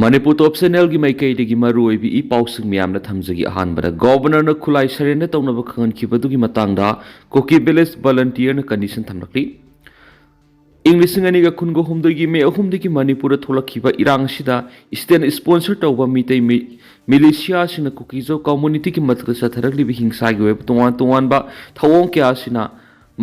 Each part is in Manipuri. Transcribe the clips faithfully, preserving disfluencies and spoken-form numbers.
ꯃꯅꯤꯄꯨꯔ ꯇꯣꯞ ꯆꯦꯅꯦꯜꯒꯤ ꯃꯥꯏꯀꯩꯗꯒꯤ ꯃꯔꯨꯑꯣꯏꯕ ꯏ ꯄꯥꯎꯁꯤꯡ ꯃꯌꯥꯝꯅ ꯊꯝꯖꯒꯦ꯫ ꯑꯍꯥꯟꯕꯗ, ꯒꯣꯕꯔꯅꯔꯅ ꯈꯨꯠꯂꯥꯏ ꯁꯔꯦꯟꯗꯔ ꯇꯧꯅꯕ ꯈꯪꯍꯟꯈꯤꯕꯗꯨꯒꯤ ꯃꯇꯥꯡꯗ ꯀꯨꯀꯤ ꯚꯤꯂꯦꯖ ꯚꯣꯂꯟꯇꯤꯌꯔꯅ ꯀꯟꯗꯤꯁꯟ ꯊꯝꯂꯛꯂꯤ꯫ ꯏꯪ ꯂꯤꯁꯤꯡ ꯑꯅꯤꯒ ꯀꯨꯟꯒ ꯍꯨꯝꯗꯣꯏꯒꯤ ꯃꯦ ꯑꯍꯨꯝꯗꯒꯤ ꯃꯅꯤꯄꯨꯔꯗ ꯊꯣꯛꯂꯛꯈꯤꯕ ꯏꯔꯥꯡ ꯑꯁꯤꯗ ꯏꯁꯇꯦꯠꯅ ꯏꯁꯄꯣꯟꯁꯔ ꯇꯧꯕ ꯃꯤꯇꯩ ꯃꯤ-, ꯃꯤꯂꯤꯁꯤꯌꯥꯁꯤꯡꯅ ꯀꯨꯀꯤꯖꯧ ꯀꯝꯃꯨꯅꯤꯇꯤꯒꯤ ꯃꯊꯛꯇ ꯆꯠꯊꯔꯛꯂꯤꯕ ꯍꯤꯡꯁꯥꯒꯤ ꯑꯣꯏꯕ ꯇꯣꯉꯥꯟ ꯇꯣꯉꯥꯟꯕ ꯊꯧꯑꯣꯡ ꯀꯌꯥ ꯑꯁꯤꯅ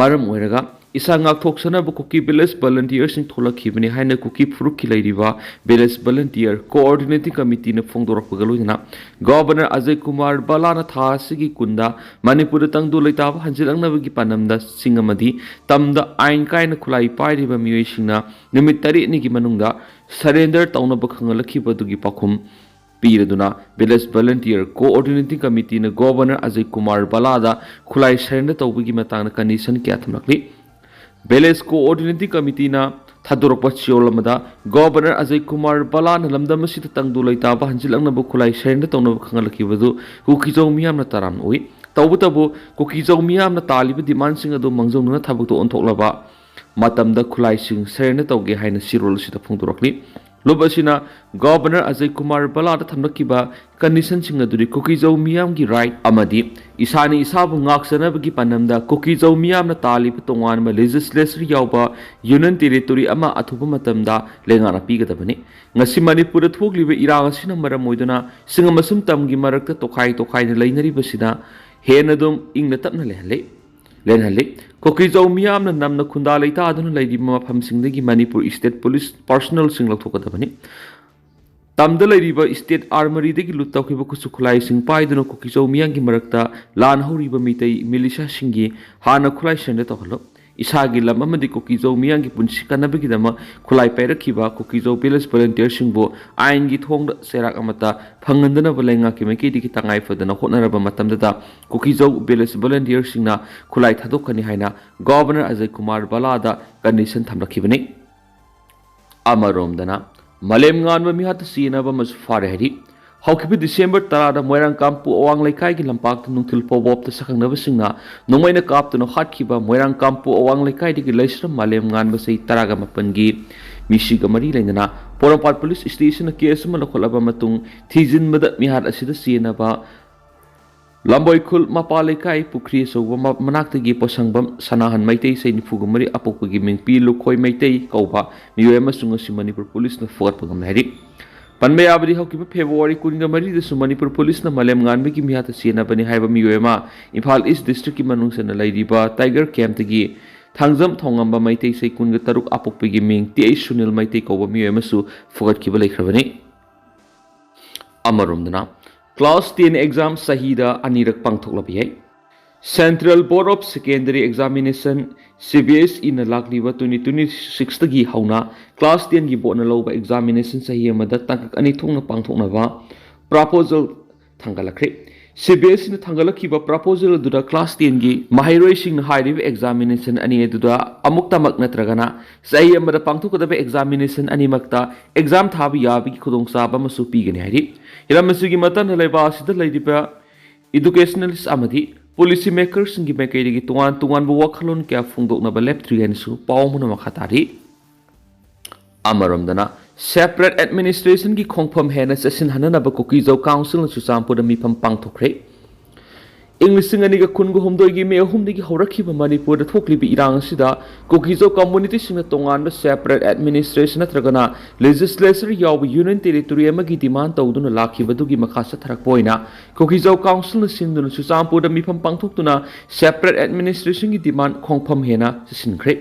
ꯃꯔꯝ ꯑꯣꯏꯔꯒ ꯏꯁꯥ ꯉꯥꯛꯊꯣꯛꯆꯅꯕ ꯀꯨꯀꯤ ꯚꯤꯂꯦꯖ ꯚꯣꯂꯟꯇꯤꯌꯔꯁꯤꯡ ꯊꯣꯛꯂꯛꯈꯤꯕꯅꯤ ꯍꯥꯏꯅ ꯀꯨꯀꯤ ꯐꯨꯔꯨꯞꯀꯤ ꯂꯩꯔꯤꯕ ꯚꯤꯂꯦꯖ ꯚꯣꯂꯟꯇꯤꯌꯔ ꯀꯣꯑꯣꯔꯗꯤꯅꯦꯇꯤꯡ ꯀꯃꯤꯇꯤꯅ ꯐꯣꯡꯗꯣꯔꯛꯄꯒ ꯂꯣꯏꯅꯅ ꯒꯣꯕꯔꯅꯔ ꯑꯖꯌ ꯀꯨꯃꯥꯔ ꯕꯂꯥꯅ ꯊꯥ ꯑꯁꯤꯒꯤ ꯀꯨꯟꯗ ꯃꯅꯤꯄꯨꯔꯗ ꯇꯪꯗꯨ ꯂꯩꯇꯥꯕ ꯍꯟꯖꯤꯜꯂꯛꯅꯕꯒꯤ ꯄꯥꯟꯗꯝꯗ ꯁꯤꯡ ꯑꯃꯗꯤ ꯇꯝꯗ ꯑꯥꯏꯟ ꯀꯥꯏꯅ ꯈꯨꯠꯂꯥꯏ ꯄꯥꯏꯔꯤꯕ ꯃꯤꯑꯣꯏꯁꯤꯡꯅ ꯅꯨꯃꯤꯠ ꯇꯔꯦꯠꯅꯤꯒꯤ ꯃꯅꯨꯡꯗ ꯁꯔꯦꯟꯗꯔ ꯇꯧꯅꯕ ꯈꯪꯍꯜꯂꯛꯈꯤꯕꯗꯨꯒꯤ ꯄꯥꯎꯈꯨꯝ ꯄꯤꯔꯗꯨꯅ ꯚꯤꯂꯦꯖ ꯚꯣꯂꯟꯇꯤꯌꯔ ꯀꯣꯑꯣꯔꯗꯤꯅꯦꯇꯤꯡ ꯀꯃꯤꯇꯤꯅ ꯒꯣꯕꯔꯅꯔ ꯑꯖꯌ ꯀꯨꯃꯥꯔ ꯕꯂꯥꯗ ꯈꯨꯠꯂꯥꯏ ꯁꯔꯦꯟꯗꯔ ꯇꯧꯕꯒꯤ ꯃꯇꯥꯡꯗ ꯀꯟꯗꯤꯁꯟ ꯀꯌꯥ ꯊꯝꯂꯛꯂꯤ꯫ ꯚꯤꯂꯦꯖ ꯀꯣꯑꯣꯔꯗꯤꯅꯦꯇꯤꯡ ꯀꯃꯤꯇꯤꯅ ꯊꯥꯗꯣꯔꯛꯄ ꯆꯦꯔꯣꯜ ꯑꯃꯗ ꯒꯣꯕꯔꯅꯔ ꯑꯖꯌ ꯀꯨꯃꯥꯔ ꯕꯂꯥꯅ ꯂꯝꯗꯝ ꯑꯁꯤꯗ ꯇꯪꯗꯨ ꯂꯩꯇꯥꯕ ꯍꯟꯖꯤꯜꯂꯛꯅꯕ ꯈꯨꯠꯂꯥꯏ ꯁꯔꯦꯟꯗꯔ ꯇꯧꯅꯕ ꯈꯪꯍꯜꯂꯛꯈꯤꯕꯗꯨ ꯀꯨꯀꯤꯖꯧ ꯃꯤꯌꯥꯝꯅ ꯇꯔꯥꯝꯅ ꯎꯏ꯫ ꯇꯧꯕꯇꯕꯨ ꯀꯨꯀꯤꯖꯧ ꯃꯤꯌꯥꯝꯅ ꯇꯥꯜꯂꯤꯕ ꯗꯤꯃꯥꯟꯁꯤꯡ ꯑꯗꯨ ꯃꯥꯡꯖꯧꯅꯅ ꯊꯕꯛꯇ ꯑꯣꯟꯊꯣꯛꯂꯕ ꯃꯇꯝꯗ ꯈꯨꯠꯂꯥꯏꯁꯤꯡ ꯁꯔꯦꯟꯗꯔ ꯇꯧꯒꯦ ꯍꯥꯏꯅ ꯆꯦꯔꯣꯜ ꯑꯁꯤꯗ ꯐꯣꯡꯗꯣꯔꯛꯂꯤ꯫ ꯂꯨꯞ ꯑꯁꯤꯅ ꯒꯣꯕꯔꯅꯔ ꯑꯖꯌ ꯀꯨꯃꯥꯔ ꯕꯂꯥꯗ ꯊꯝꯂꯛꯈꯤꯕ ꯀꯟꯗꯤꯁꯟꯁꯤꯡ ꯑꯗꯨꯗꯤ ꯀꯨꯀꯤꯖꯧ ꯃꯤꯌꯥꯝꯒꯤ ꯔꯥꯏꯠ ꯑꯃꯗꯤ ꯏꯁꯥꯅ ꯏꯁꯥꯕꯨ ꯉꯥꯛꯆꯅꯕꯒꯤ ꯄꯥꯟꯗꯝꯗ ꯀꯨꯀꯤꯖꯧ ꯃꯤꯌꯥꯝꯅ ꯇꯥꯜꯂꯤꯕ ꯇꯣꯉꯥꯟꯕ ꯂꯦꯖꯤꯁꯂꯦꯆꯔ ꯌꯥꯎꯕ ꯌꯨꯅꯤꯌꯟ ꯇꯦꯔꯤꯇꯣꯔꯤ ꯑꯃ ꯑꯊꯨꯕ ꯃꯇꯝꯗ ꯂꯩꯉꯥꯛꯅ ꯄꯤꯒꯗꯕꯅꯤ꯫ ꯉꯁꯤ ꯃꯅꯤꯄꯨꯔꯗ ꯊꯣꯛꯂꯤꯕ ꯏꯔꯥꯡ ꯑꯁꯤꯅ ꯃꯔꯝ ꯑꯣꯏꯗꯨꯅ ꯆꯤꯡ ꯑꯃꯁꯨꯡ ꯇꯝꯒꯤ ꯃꯔꯛꯇ ꯇꯣꯈꯥꯏ ꯇꯣꯈꯥꯏꯅ ꯂꯩꯅꯔꯤꯕꯁꯤꯅ ꯍꯦꯟꯅ ꯑꯗꯨꯝ ꯏꯪꯅ ꯇꯞꯅ ꯂꯩꯍꯜꯂꯤ꯫ ꯂꯦꯟꯍꯜꯂꯤ꯫ ꯀꯨꯀꯤꯖꯧ ꯃꯤꯌꯥꯝꯅ ꯅꯝꯅ ꯈꯨꯟꯗꯥ ꯂꯩꯇꯥꯗꯨꯅ ꯂꯩꯔꯤꯕ ꯃꯐꯝꯁꯤꯡꯗꯒꯤ ꯃꯅꯤꯄꯨꯔ ꯏꯁꯇꯦꯠ ꯄꯨꯂꯤꯁ ꯄꯥꯔꯁꯣꯅꯦꯜꯁꯤꯡ ꯂꯧꯊꯣꯛꯀꯗꯕꯅꯤ꯫ ꯇꯝꯗ ꯂꯩꯔꯤꯕ ꯏꯁꯇꯦꯠ ꯑꯥꯔꯃꯔꯤꯗꯒꯤ ꯂꯨꯠ ꯇꯧꯈꯤꯕ ꯈꯨꯠꯁꯨ ꯈꯨꯠꯂꯥꯏꯁꯤꯡ ꯄꯥꯏꯗꯨꯅ ꯀꯨꯀꯤꯖꯧ ꯃꯤꯌꯥꯝꯒꯤ ꯃꯔꯛꯇ ꯂꯥꯟ ꯍꯧꯔꯤꯕ ꯃꯤꯇꯩ ꯃꯤꯂꯤꯁꯤꯌꯥꯁꯤꯡꯒꯤ ꯍꯥꯟꯅ ꯈꯨꯠꯂꯥꯏ ꯁꯔꯦꯟꯗꯔ ꯇꯧꯍꯜꯂꯨ꯫ ꯏꯁꯥꯒꯤ ꯂꯝ ꯑꯃꯗꯤ ꯀꯨꯀꯤꯖꯧ ꯃꯤꯌꯥꯝꯒꯤ ꯄꯨꯟꯁꯤ ꯀꯟꯅꯕꯒꯤꯗꯃꯛ ꯈꯨꯠꯂꯥꯏ ꯄꯥꯏꯔꯛꯈꯤꯕ ꯀꯨꯀꯤꯖꯧ ꯚꯤꯂꯦꯖ ꯚꯣꯂꯟꯇꯤꯌꯔꯁꯤꯡꯕꯨ ꯑꯥꯏꯟꯒꯤ ꯊꯣꯡꯗ ꯆꯩꯔꯥꯛ ꯑꯃꯠꯇ ꯐꯪꯍꯟꯗꯅꯕ ꯂꯩꯉꯥꯛꯀꯤ ꯃꯥꯏꯀꯩꯗꯒꯤ ꯇꯉꯥꯏ ꯐꯗꯅ ꯍꯣꯠꯅꯔꯕ ꯃꯇꯝꯗꯇ ꯀꯨꯀꯤꯖꯧ ꯚꯤꯂꯦꯖ ꯚꯣꯂꯟꯇꯤꯌꯔꯁꯤꯡꯅ ꯈꯨꯠꯂꯥꯏ ꯊꯥꯗꯣꯛꯀꯅꯤ ꯍꯥꯏꯅ ꯒꯣꯕꯔꯅꯔ ꯑꯖꯌ ꯀꯨꯃꯥꯔ ꯕꯂꯥꯗ ꯀꯟꯗꯤꯁꯟ ꯊꯝꯂꯛꯈꯤꯕꯅꯤ꯫ ꯑꯃꯔꯣꯝꯗꯅ ꯃꯥꯂꯦꯝ ꯉꯥꯟꯕ ꯃꯤꯍꯥꯠꯇ ꯆꯦꯟꯅꯕ ꯑꯃꯁꯨ ꯐꯥꯔꯦ ꯍꯥꯏꯔꯤ꯫ ꯍꯧꯈꯤꯕ ꯗꯤꯁꯦꯝꯕꯔ ꯇꯔꯥꯗ ꯃꯣꯏꯔꯥꯡ ꯀꯥꯡꯄꯣꯛ ꯑꯋꯥꯡ ꯂꯩꯀꯥꯏꯒꯤ ꯂꯝꯄꯥꯛꯇ ꯅꯨꯡꯊꯤꯜ ꯄꯣꯕꯣꯞꯇ ꯁꯛꯈꯪꯅꯕꯁꯤꯡꯅ ꯅꯣꯡꯃꯩꯅ ꯀꯥꯞꯇꯨꯅ ꯍꯥꯠꯈꯤꯕ ꯃꯣꯏꯔꯥꯡ ꯀꯥꯡꯄꯣꯛ ꯑꯋꯥꯡ ꯂꯩꯀꯥꯏꯗꯒꯤ ꯂꯩꯁ꯭ꯔꯝ ꯃꯥꯂꯦꯝ ꯉꯥꯟꯕ ꯆꯍꯤ ꯇꯔꯥꯒ ꯃꯥꯄꯟꯒꯤ ꯃꯤꯁꯤꯒ ꯃꯔꯤ ꯂꯩꯅꯅ ꯄꯣꯔꯣꯝꯄꯥꯠ ꯄꯨꯂꯤꯁ ꯁ꯭ꯇꯦꯁꯟꯅ ꯀꯦꯁ ꯑꯃ ꯂꯧꯈꯠꯂꯕ ꯃꯇꯨꯡ ꯊꯤꯖꯤꯟꯕꯗ ꯃꯤꯍꯥꯠ ꯑꯁꯤꯗ ꯆꯦꯟꯅꯕ ꯂꯝꯕꯣꯏꯈꯨꯜ ꯃꯄꯥ ꯂꯩꯀꯥꯏ ꯄꯨꯈ꯭ꯔꯤ ꯑꯆꯧꯕ ꯃ-, ꯃꯅꯥꯛꯇꯒꯤ ꯄꯣꯁꯪꯕꯝ ꯁꯅꯥꯍꯟ ꯃꯩꯇꯩ ꯆꯍꯤ ꯅꯤꯐꯨꯒ ꯃꯔꯤ ꯑꯄꯣꯛꯄꯒꯤ ꯃꯤꯡ ꯄꯤ ꯂꯨꯈꯣꯏ ꯃꯩꯇꯩ ꯀꯧꯕ ꯃꯤꯑꯣꯏ ꯑꯃꯁꯨ ꯉꯁꯤ ꯃꯅꯤꯄꯨꯔ ꯄꯨꯂꯤꯁꯅ ꯐꯨꯒꯠꯄ ꯉꯝꯂꯦ ꯍꯥꯏꯔꯤ꯫ ꯄꯟꯕ ꯌꯥꯕꯗꯤ ꯍꯧꯈꯤꯕ ꯐꯦꯕ꯭ꯔꯨꯋꯥꯔꯤ ꯀꯨꯟꯒ ꯃꯔꯤꯗꯁꯨ ꯃꯅꯤꯄꯨꯔ ꯄꯨꯂꯤꯁꯅ ꯃꯥꯂꯦꯝ ꯉꯥꯟꯕꯒꯤ ꯃꯤꯍꯥꯠꯇ ꯆꯦꯟꯅꯕꯅꯤ ꯍꯥꯏꯕ ꯃꯤꯑꯣꯏ ꯑꯃ ꯏꯝꯐꯥꯜ ꯏꯁ ꯗꯤꯁꯇ꯭ꯔꯤꯛꯀꯤ ꯃꯅꯨꯡ ꯆꯟꯅ ꯂꯩꯔꯤꯕ ꯇꯥꯏꯒꯔ ꯀꯦꯝꯞꯇꯒꯤ ꯊꯥꯡꯖꯝ ꯊꯣꯡꯉꯝꯕ ꯃꯩꯇꯩ ꯆꯍꯤ ꯀꯨꯟꯒ ꯇꯔꯨꯛ ꯑꯄꯣꯛꯄꯒꯤ ꯃꯤꯡ ꯇꯤ ꯑꯩꯆ ꯁꯨꯅꯤꯜ ꯃꯩꯇꯩ ꯀꯧꯕ ꯃꯤꯑꯣꯏ ꯑꯃꯁꯨ ꯐꯨꯒꯠꯈꯤꯕ ꯂꯩꯈ꯭ꯔꯕꯅꯤ꯫ ꯑꯃꯔꯣꯝꯗꯅ, class ten exam ꯆꯍꯤꯗ ꯑꯅꯤꯔꯛ ꯄꯥꯡꯊꯣꯛꯂꯕ ꯌꯥꯏ꯫ Central Board of Secondary Examination, C B S E ꯅ ꯂꯥꯛꯂꯤꯕ twenty twenty-six ꯇꯒꯤ ꯍꯧꯅ class ten ꯒꯤ ꯕꯣꯔꯗꯅ ꯂꯧꯕ examination ꯆꯍꯤ ꯑꯃꯗ ꯇꯥꯡꯀꯛ ꯑꯅꯤ ꯊꯣꯛꯅ ꯄꯥꯡꯊꯣꯛꯅꯕ proposal ꯊꯥꯡꯒꯠꯂꯛꯈ꯭ꯔꯦ꯫ C B S E ꯅ ꯊꯥꯡꯒꯠꯂꯛꯈꯤꯕ proposal ꯑꯗꯨꯗ class ten ꯒꯤ ꯃꯍꯩꯔꯣꯏꯁꯤꯡꯅ ꯍꯥꯏꯔꯤꯕ examination ꯑꯅꯤ ꯑꯗꯨꯗ ꯑꯃꯨꯛꯇꯃꯛ ꯅꯠꯇ꯭ꯔꯒꯅ ꯆꯍꯤ ꯑꯃꯗ ꯄꯥꯡꯊꯣꯛꯀꯗꯕ examination ꯑꯅꯤꯃꯛꯇ exam ꯊꯥꯕ ꯌꯥꯕꯒꯤ ꯈꯨꯗꯣꯡꯆꯥꯕ ꯑꯃꯁꯨ ꯄꯤꯒꯅꯤ ꯍꯥꯏꯔꯤ꯫ ꯍꯤꯔꯝ ꯑꯁꯤꯒꯤ ꯃꯇꯥꯡꯗ ꯂꯩꯕꯥꯛ ꯑꯁꯤꯗ ꯂꯩꯔꯤꯕ educationalist ꯑꯃꯗꯤ policy makerꯁꯤꯡꯒꯤ ꯃꯥꯏꯀꯩꯗꯒꯤ ꯇꯣꯉꯥꯟ ꯇꯣꯉꯥꯟꯕ ꯋꯥꯈꯜꯂꯣꯟ ꯀꯌꯥ ꯐꯣꯡꯗꯣꯛꯅꯕ ꯂꯦꯞꯇ꯭ꯔꯤ ꯍꯥꯏꯅꯁꯨ ꯄꯥꯎ ꯑꯃꯅ ꯃꯈꯥ ꯇꯥꯔꯤ꯫ ꯑꯃꯔꯣꯝꯗꯅ, separate administrationꯒꯤ ꯈꯣꯡꯐꯝ ꯍꯦꯟꯅ ꯆꯠꯁꯤꯟꯍꯟꯅꯅꯕ ꯀꯨꯀꯤꯖꯧ councilꯅ ꯆꯨꯔꯆꯥꯟꯄꯨꯔꯗ ꯃꯤꯐꯝ ꯄꯥꯡꯊꯣꯛꯈ꯭ꯔꯦ꯫ ꯏꯪ ꯂꯤꯁꯤꯡ ꯑꯅꯤꯒ ꯀꯨꯟꯒ ꯍꯨꯝꯗꯣꯏꯒꯤ ꯃꯦ ꯑꯍꯨꯝꯗꯒꯤ ꯍꯧꯔꯛꯈꯤꯕ ꯃꯅꯤꯄꯨꯔꯗ ꯊꯣꯛꯂꯤꯕ ꯏꯔꯥꯡ ꯑꯁꯤꯗ ꯀꯨꯀꯤꯖꯧ communityꯁꯤꯡꯅ ꯇꯣꯉꯥꯟꯕ separate administration ꯅꯠꯇ꯭ꯔꯒꯅ legislature ꯌꯥꯎꯕ union territory ꯑꯃꯒꯤ demand ꯇꯧꯗꯨꯅ ꯂꯥꯛꯈꯤꯕꯗꯨꯒꯤ ꯃꯈꯥ ꯆꯠꯊꯔꯛꯄ ꯑꯣꯏꯅ ꯀꯨꯀꯤꯖꯧ councilꯅ ꯁꯤꯟꯗꯨꯅ ꯆꯨꯔꯆꯥꯟꯄꯨꯔꯗ ꯃꯤꯐꯝ ꯄꯥꯡꯊꯣꯛꯇꯨꯅ separate administrationꯒꯤ demand ꯈꯣꯡꯐꯝ ꯍꯦꯟꯅ ꯆꯠꯁꯤꯟꯈ꯭ꯔꯦ꯫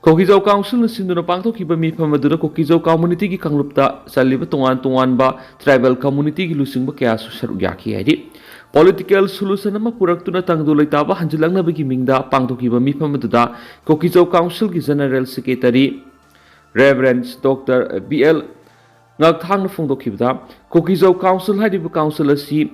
ꯀꯨꯀꯤꯖꯧ councilꯅ ꯁꯤꯟꯗꯨꯅ ꯄꯥꯡꯊꯣꯛꯈꯤꯕ ꯃꯤꯐꯝ ꯑꯗꯨꯗ ꯀꯨꯀꯤꯖꯧ communityꯒꯤ ꯀꯥꯡꯂꯨꯞꯇ ꯆꯜꯂꯤꯕ ꯇꯣꯉꯥꯟ ꯇꯣꯉꯥꯟꯕ tribal communityꯒꯤ ꯂꯨꯆꯤꯡꯕ ꯀꯌꯥꯁꯨ ꯁꯔꯨꯛ ꯌꯥꯈꯤ ꯍꯥꯏꯔꯤ꯫ Political solution ꯑꯃ ꯄꯨꯔꯛꯇꯨꯅ ꯇꯪꯗꯨ ꯂꯩꯇꯥꯕ ꯍꯟꯖꯤꯜꯂꯛꯅꯕꯒꯤ ꯃꯤꯡꯗ ꯄꯥꯡꯊꯣꯛꯈꯤꯕ ꯃꯤꯐꯝ ꯑꯗꯨꯗ ꯀꯨꯀꯤꯖꯧ councilꯒꯤ general secretary Reverend Doctor B L ꯉꯥꯛꯊꯥꯡꯅ ꯐꯣꯡꯗꯣꯛꯈꯤꯕꯗ, ꯀꯨꯀꯤꯖꯧ council ꯍꯥꯏꯔꯤꯕ council ꯑꯁꯤ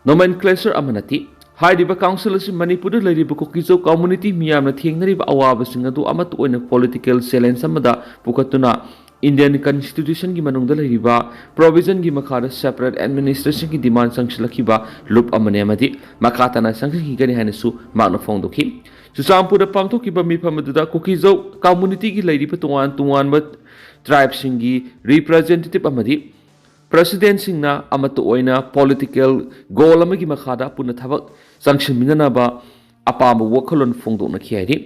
nomenclature ꯑꯃ ꯅꯠꯇꯦ꯫ ꯍꯥꯏꯔꯤꯕ council ꯑꯁꯤ ꯃꯅꯤꯄꯨꯔꯗ ꯂꯩꯔꯤꯕ ꯀꯨꯀꯤꯖꯧ community ꯃꯤꯌꯥꯝꯅ ꯊꯦꯡꯅꯔꯤꯕ ꯑꯋꯥꯕꯁꯤꯡ ꯑꯗꯨ ꯑꯃꯠꯇ ꯑꯣꯏꯅ political challenge ꯑꯃꯗ ꯄꯨꯈꯠꯇꯨꯅ Indian constitutionꯒꯤ ꯃꯅꯨꯡꯗ ꯂꯩꯔꯤꯕ provisionꯒꯤ ꯃꯈꯥꯗ separate administrationꯒꯤ demand ꯆꯪꯁꯤꯜꯂꯛꯈꯤꯕ ꯂꯨꯞ ꯑꯃꯅꯤ ꯑꯃꯗꯤ ꯃꯈꯥ ꯇꯥꯅ ꯆꯪꯁꯤꯟꯈꯤꯒꯅꯤ ꯍꯥꯏꯅꯁꯨ ꯃꯍꯥꯛꯅ ꯐꯣꯡꯗꯣꯛꯈꯤ꯫ ꯆꯨꯔꯆꯥꯟꯄꯨꯔꯗ ꯄꯥꯡꯊꯣꯛꯈꯤꯕ ꯃꯤꯐꯝ ꯑꯗꯨꯗ ꯀꯨꯀꯤꯖꯧ communityꯒꯤ ꯂꯩꯔꯤꯕ ꯇꯣꯉꯥꯟ ꯇꯣꯉꯥꯟꯕ ꯇ꯭ꯔꯥꯏꯕꯁꯤꯡꯒꯤ ꯔꯤꯄ꯭ꯔꯖꯦꯟꯇꯦꯇꯤꯚ ꯑꯃꯗꯤ ꯄ꯭ꯔꯁꯤꯗꯦꯟꯁꯤꯡꯅ ꯑꯃꯠꯇ ꯑꯣꯏꯅ ꯄꯣꯂꯤꯇꯤꯀꯦꯜ ꯒꯣꯜ ꯑꯃꯒꯤ ꯃꯈꯥꯗ ꯄꯨꯟꯅ ꯊꯕꯛ ꯆꯪꯁꯤꯟꯃꯤꯟꯅꯅꯕ ꯑꯄꯥꯝꯕ ꯋꯥꯈꯜꯂꯣꯟ ꯐꯣꯡꯗꯣꯛꯅꯈꯤ ꯍꯥꯏꯔꯤ꯫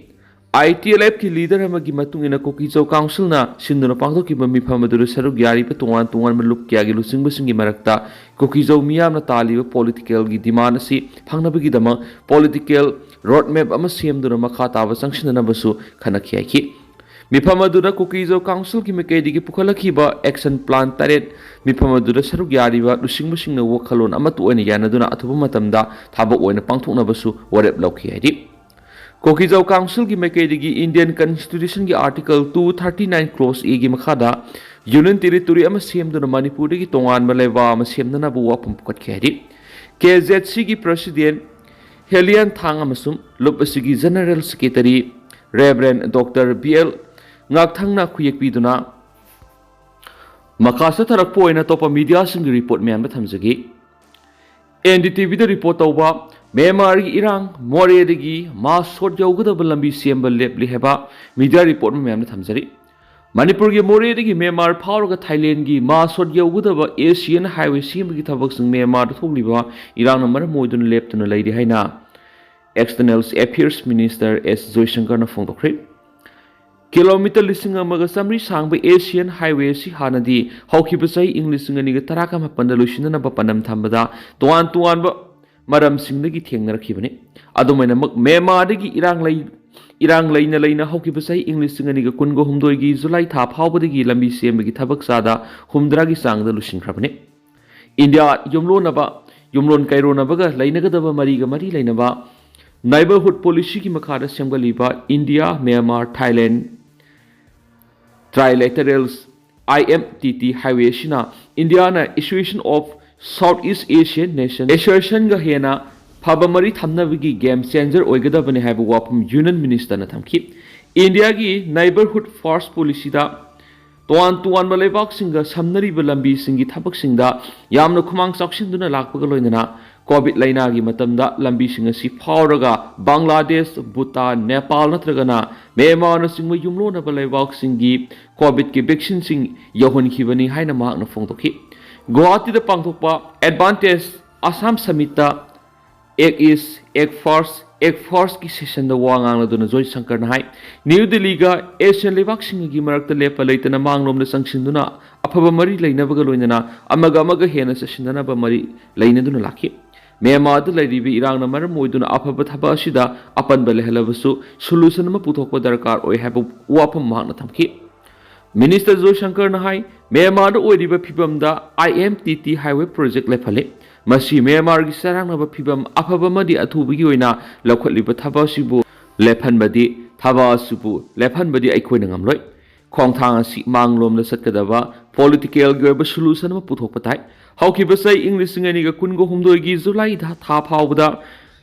ꯑꯥꯏ ꯇꯤ ꯑꯦꯜ ꯑꯦꯐꯀꯤ ꯂꯤꯗꯔ ꯑꯃꯒꯤ ꯃꯇꯨꯡ ꯏꯟꯅ ꯀꯨꯀꯤꯖꯧ ꯀꯥꯎꯟꯁꯤꯜꯅ ꯁꯤꯟꯗꯨꯅ ꯄꯥꯡꯊꯣꯛꯈꯤꯕ ꯃꯤꯐꯝ ꯑꯗꯨꯗ ꯁꯔꯨꯛ ꯌꯥꯔꯤꯕ ꯇꯣꯉꯥꯟ ꯇꯣꯉꯥꯟꯕ ꯂꯨꯞ ꯀꯌꯥꯒꯤ ꯂꯨꯆꯤꯡꯕꯁꯤꯡꯒꯤ ꯃꯔꯛꯇ ꯀꯨꯀꯤꯖꯧ ꯃꯤꯌꯥꯝꯅ ꯇꯥꯜꯂꯤꯕ ꯄꯣꯂꯤꯇꯤꯀꯦꯜꯒꯤ ꯗꯤꯃꯥꯟ ꯑꯁꯤ ꯐꯪꯅꯕꯒꯤꯗꯃꯛ ꯄꯣꯂꯤꯇꯤꯀꯦꯜ ꯔꯣꯗ ꯃꯦꯞ ꯑꯃ ꯁꯦꯝꯗꯨꯅ ꯃꯈꯥ ꯇꯥꯕ ꯆꯪꯁꯤꯟꯅꯅꯕꯁꯨ ꯈꯟꯅꯈꯤ ꯍꯥꯏꯈꯤ꯫ ꯃꯤꯐꯝ ꯑꯗꯨꯗ ꯀꯨꯀꯤꯖꯧ ꯀꯥꯎꯟꯁꯤꯜꯒꯤ ꯃꯥꯏꯀꯩꯗꯒꯤ ꯄꯨꯈꯠꯂꯛꯈꯤꯕ ꯑꯦꯛꯁꯟ ꯄ꯭ꯂꯥꯟ ꯇꯔꯦꯠ, ꯃꯤꯐꯝ ꯑꯗꯨꯗ ꯁꯔꯨꯛ ꯌꯥꯔꯤꯕ ꯂꯨꯆꯤꯡꯕꯁꯤꯡꯅ ꯋꯥꯈꯜꯂꯣꯟ ꯑꯃꯠꯇ ꯑꯣꯏꯅ ꯌꯥꯅꯗꯨꯅ ꯑꯊꯨꯕ ꯃꯇꯝꯗ ꯊꯕꯛ ꯑꯣꯏꯅ ꯄꯥꯡꯊꯣꯛꯅꯕꯁꯨ ꯋꯥꯔꯦꯞ ꯂꯧꯈꯤ ꯍꯥꯏꯔꯤ꯫ ꯀꯣꯀꯤꯖꯧ ꯀꯥꯎꯟꯁꯤꯜꯒꯤ ꯃꯥꯏꯀꯩꯗꯒꯤ ꯏꯟꯗꯤꯌꯟ ꯀꯟꯁꯇꯤꯇ꯭ꯌꯨꯁꯟꯒꯤ article two thirty nine clause ꯑꯦꯒꯤ ꯃꯈꯥꯗ ꯌꯨꯅꯤꯌꯟ ꯇꯦꯔꯤꯇꯣꯔꯤ ꯑꯃ ꯁꯦꯝꯗꯨꯅ ꯃꯅꯤꯄꯨꯔꯗꯒꯤ ꯇꯣꯉꯥꯟꯕ ꯂꯩꯕꯥꯛ ꯑꯃ ꯁꯦꯝꯅꯅꯕ ꯋꯥꯐꯝ ꯄꯨꯈꯠꯈꯤ ꯍꯥꯏꯔꯤ꯫ ꯀꯦ ꯖꯦꯠ ꯁꯤꯒꯤ ꯄ꯭ꯔꯁꯤꯗꯦꯟ ꯍꯦꯂꯤꯌꯥꯟ ꯊꯥꯡ ꯑꯃꯁꯨꯡ ꯂꯨꯞ ꯑꯁꯤꯒꯤ general secretary reverend doctor B L ꯉꯥꯛꯊꯪꯅ ꯈꯨꯌꯦꯛ ꯄꯤꯗꯨꯅ ꯃꯈꯥ ꯆꯠꯊꯔꯛꯄ ꯑꯣꯏꯅ ꯑꯇꯣꯞꯄ ꯃꯤꯗꯤꯌꯥꯁꯤꯡꯒꯤ ꯔꯤꯄꯣꯔꯠ ꯃꯌꯥꯝꯗ ꯊꯝꯖꯒꯦ꯫ ꯑꯦꯟ ꯗꯤ ꯇꯤ ꯚꯤꯗ ꯔꯤꯄꯣꯔꯠ ꯇꯧꯕ, ꯃ꯭ꯌꯥꯟꯃꯥꯔꯒꯤ ꯏꯔꯥꯡ, ꯃꯣꯔꯦꯗꯒꯤ ꯃꯥꯁꯣꯠ ꯌꯧꯒꯗꯕ ꯂꯝꯕꯤ ꯁꯦꯝꯕ ꯂꯦꯞꯂꯤ ꯍꯥꯏꯕ ꯃꯤꯗꯤꯌꯥ ꯔꯤꯄꯣꯔꯠ ꯑꯃ ꯃꯌꯥꯝꯗ ꯊꯝꯖꯔꯤ꯫ ꯃꯅꯤꯄꯨꯔꯒꯤ ꯃꯣꯔꯦꯗꯒꯤ ꯃ꯭ꯌꯥꯟꯃꯥꯔ ꯐꯥꯎꯔꯒ ꯊꯥꯏꯂꯦꯟꯒꯤ ꯃꯥꯁꯣꯠ ꯌꯧꯒꯗꯕ ꯑꯦꯁꯤꯌꯥꯟ ꯍꯥꯏꯋꯦ ꯁꯦꯝꯕꯒꯤ ꯊꯕꯛꯁꯤꯡ ꯃ꯭ꯌꯥꯟꯃꯥꯔꯗ ꯊꯣꯛꯂꯤꯕ ꯏꯔꯥꯡꯅ ꯃꯔꯝ ꯑꯣꯏꯗꯨꯅ ꯂꯦꯞꯇꯨꯅ ꯂꯩꯔꯤ ꯍꯥꯏꯅ ꯑꯦꯛꯁꯇꯔꯅꯦꯜ ꯑꯦꯐꯤꯌꯔꯁ ꯃꯤꯅꯤꯁꯇꯔ ꯑꯦꯁ ꯖꯣꯏꯁꯪꯀꯔꯅ ꯐꯣꯡꯗꯣꯛꯈ꯭ꯔꯦ꯫ ꯀꯤꯂꯣꯃꯤꯇꯔ ꯂꯤꯁꯤꯡ ꯑꯃꯒ ꯆꯥꯃꯔꯤ ꯁꯥꯡꯕ ꯑꯦꯁꯤꯌꯥꯟ ꯍꯥꯏꯋꯦ ꯑꯁꯤ ꯍꯥꯟꯅꯗꯤ ꯍꯧꯈꯤꯕ ꯆꯍꯤ ꯏꯪ ꯂꯤꯁꯤꯡ ꯑꯅꯤꯒ ꯇꯔꯥꯒ ꯃꯥꯄꯟꯗ ꯂꯣꯏꯁꯤꯟꯅꯅꯕ ꯄꯥꯟꯗꯝ ꯊꯝꯕꯗ ꯇꯣꯉꯥꯟ ꯇꯣꯉꯥꯟꯕ ꯃꯔꯝꯁꯤꯡꯗꯒꯤ ꯊꯦꯡꯅꯔꯛꯈꯤꯕꯅꯤ꯫ ꯑꯗꯨꯃꯥꯏꯅꯃꯛ ꯃ꯭ꯌꯥꯟꯃꯥꯔꯗꯒꯤ ꯏꯔꯥꯡ ꯂꯩ-, ꯏꯔꯥꯡ ꯂꯩꯅ ꯂꯩꯅ ꯍꯧꯈꯤꯕ ꯆꯍꯤ ꯏꯪ ꯂꯤꯁꯤꯡ ꯑꯅꯤꯒ ꯀꯨꯟꯒ ꯍꯨꯝꯗꯣꯏꯒꯤ ꯖꯨꯂꯥꯏ ꯊꯥ ꯐꯥꯎꯕꯗꯒꯤ ꯂꯝꯕꯤ ꯁꯦꯝꯕꯒꯤ ꯊꯕꯛ ꯆꯥꯗ ꯍꯨꯝꯗ꯭ꯔꯥꯒꯤ ꯆꯥꯡꯗ ꯂꯣꯏꯁꯤꯟꯈ꯭ꯔꯕꯅꯤ꯫ ꯏꯟꯗꯤꯌꯥ ꯌꯨꯝꯂꯣꯟꯅꯕ, ꯌꯨꯝꯂꯣꯟ ꯀꯩꯔꯣꯟꯅꯕꯒ ꯂꯩꯅꯒꯗꯕ ꯃꯔꯤꯒ ꯃꯔꯤ ꯂꯩꯅꯕ ꯅꯥꯏꯕꯔꯍꯨꯗ ꯄꯣꯂꯤꯁꯤꯒꯤ ꯃꯈꯥꯗ ꯁꯦꯝꯒꯠꯂꯤꯕ India, Myanmar, Thailand trilaterals, I M T T, highway ꯑꯁꯤꯅ ꯏꯟꯗꯤꯌꯥꯅ Association of South East Asian Nation, ꯑꯦꯁꯣꯁꯤꯌꯦꯁꯟꯒ ꯍꯦꯟꯅ ꯐꯕ ꯃꯔꯤ ꯊꯝꯅꯕꯒꯤ ꯒꯦꯝ ꯆꯦꯟꯖꯔ ꯑꯣꯏꯒꯗꯕꯅꯤ ꯍꯥꯏꯕ ꯋꯥꯐꯝ ꯌꯨꯅꯤꯌꯟ ꯃꯤꯅꯤꯁꯇꯔꯅ ꯊꯝꯈꯤ꯫ ꯏꯟꯗꯤꯌꯥꯒꯤ ꯅꯥꯏꯕꯔꯍꯨꯗ ꯐꯥꯔꯁ ꯄꯣꯂꯤꯁꯤꯗ ꯇꯣꯉꯥꯟ ꯇꯣꯉꯥꯟꯕ ꯂꯩꯕꯥꯛꯁꯤꯡꯒ ꯁꯝꯅꯔꯤꯕ ꯂꯝꯕꯤꯁꯤꯡꯒꯤ ꯊꯕꯛꯁꯤꯡꯗ ꯌꯥꯝꯅ ꯈꯨꯃꯥꯡ ꯆꯥꯎꯁꯤꯟꯗꯨꯅ ꯂꯥꯛꯄꯒ ꯂꯣꯏꯅꯅ ꯀꯣꯚꯤꯗ ꯂꯥꯏꯅꯥꯒꯤ ꯃꯇꯝꯗ ꯂꯝꯕꯤꯁꯤꯡ ꯑꯁꯤ ꯐꯥꯎꯔꯒ ꯕꯪꯒ꯭ꯂꯥꯗꯦꯁ, ꯚꯨꯇꯥꯟ, ꯅꯦꯄꯥꯜ ꯅꯠꯇ꯭ꯔꯒꯅ ꯃ꯭ꯌꯥꯟꯃꯥꯔꯅꯆꯤꯡꯕ ꯌꯨꯝꯂꯣꯟꯅꯕ ꯂꯩꯕꯥꯛꯁꯤꯡꯒꯤ ꯀꯣꯚꯤꯗꯀꯤ ꯚꯦꯛꯁꯤꯟꯁꯤꯡ ꯌꯧꯍꯟꯈꯤꯕꯅꯤ ꯍꯥꯏꯅ ꯃꯍꯥꯛꯅ ꯐꯣꯡꯗꯣꯛꯈꯤ꯫ ꯒꯨꯋꯥꯍꯥꯇꯤꯗ ꯄꯥꯡꯊꯣꯛꯄ ꯑꯦꯗꯚꯥꯟꯇꯦꯖ ꯑꯁꯥꯝ ꯁꯃꯤꯠꯇ ꯑꯦꯛ ꯏꯁ, ꯑꯦꯛ ꯐꯥꯔꯁ, ꯑꯦꯛ ꯐꯥꯔꯁꯀꯤ ꯁꯦꯁꯟꯗ ꯋꯥ ꯉꯥꯡꯂꯗꯨꯅ ꯖꯣꯏꯁꯪꯀꯔꯅ ꯍꯥꯏ, ꯅ꯭ꯌꯨ ꯗꯤꯜꯂꯤꯒ ꯑꯦꯁꯤꯌꯥꯟ ꯂꯩꯕꯥꯛꯁꯤꯡꯒꯤ ꯃꯔꯛꯇ ꯂꯦꯞꯄ ꯂꯩꯇꯅ ꯃꯥꯡꯂꯣꯝꯗ ꯆꯪꯁꯤꯟꯗꯨꯅ ꯑꯐꯕ ꯃꯔꯤ ꯂꯩꯅꯕꯒ ꯂꯣꯏꯅꯅ ꯑꯃꯒ ꯑꯃꯒ ꯍꯦꯟꯅ ꯆꯠꯁꯤꯟꯅꯅꯕ ꯃꯔꯤ ꯂꯩꯅꯗꯨꯅ ꯂꯥꯛꯈꯤ꯫ ꯃ꯭ꯌꯥꯟꯃꯥꯔꯗ ꯂꯩꯔꯤꯕ ꯏꯔꯥꯡꯅ ꯃꯔꯝ ꯑꯣꯏꯗꯨꯅ ꯑꯐꯕ ꯊꯕꯛ ꯑꯁꯤꯗ ꯑꯄꯟꯕ ꯂꯩꯍꯜꯂꯕꯁꯨ ꯁꯣꯂꯨꯁꯟ ꯑꯃ ꯄꯨꯊꯣꯛꯄ ꯗꯔꯀꯥꯔ ꯑꯣꯏ ꯍꯥꯏꯕ ꯋꯥꯐꯝ ꯃꯍꯥꯛꯅ ꯊꯝꯈꯤ꯫ ꯃꯤꯅꯤꯁꯇꯔ ꯖꯣꯏꯁꯪꯀꯔꯅ ꯍꯥꯏ, ꯃ꯭ꯌꯥꯟꯃꯥꯔꯗ ꯑꯣꯏꯔꯤꯕ ꯐꯤꯕꯝꯗ I M T T highway project ꯂꯦꯞꯍꯜꯂꯤ꯫ ꯃꯁꯤ ꯃ꯭ꯌꯥꯟꯃꯥꯔꯒꯤ ꯆꯔꯥꯡꯅꯕ ꯐꯤꯕꯝ ꯑꯐꯕ ꯑꯃꯗꯤ ꯑꯊꯨꯕꯒꯤ ꯑꯣꯏꯅ ꯂꯧꯈꯠꯂꯤꯕ ꯊꯕꯛ ꯑꯁꯤꯕꯨ ꯂꯦꯞꯍꯟꯕꯗꯤ, ꯊꯕꯛ ꯑꯁꯤꯕꯨ ꯂꯦꯞꯍꯟꯕꯗꯤ ꯑꯩꯈꯣꯏꯅ ꯉꯝꯂꯣꯏ꯫ ꯈꯣꯡꯊꯥꯡ ꯑꯁꯤ ꯃꯥꯡꯂꯣꯝꯗ ꯆꯠꯀꯗꯕ ꯄꯣꯂꯤꯇꯤꯀꯦꯜꯒꯤ ꯑꯣꯏꯕ ꯁꯣꯂꯨꯁꯟ ꯑꯃ ꯄꯨꯊꯣꯛꯄ ꯇꯥꯏ꯫ ꯍꯧꯈꯤꯕ ꯆꯍꯤ ꯏꯪ ꯂꯤꯁꯤꯡ ꯑꯅꯤꯒ ꯀꯨꯟꯒ ꯍꯨꯝꯗꯣꯏꯒꯤ ꯖꯨꯂꯥꯏ ꯊꯥ ꯊꯥ ꯐꯥꯎꯕꯗ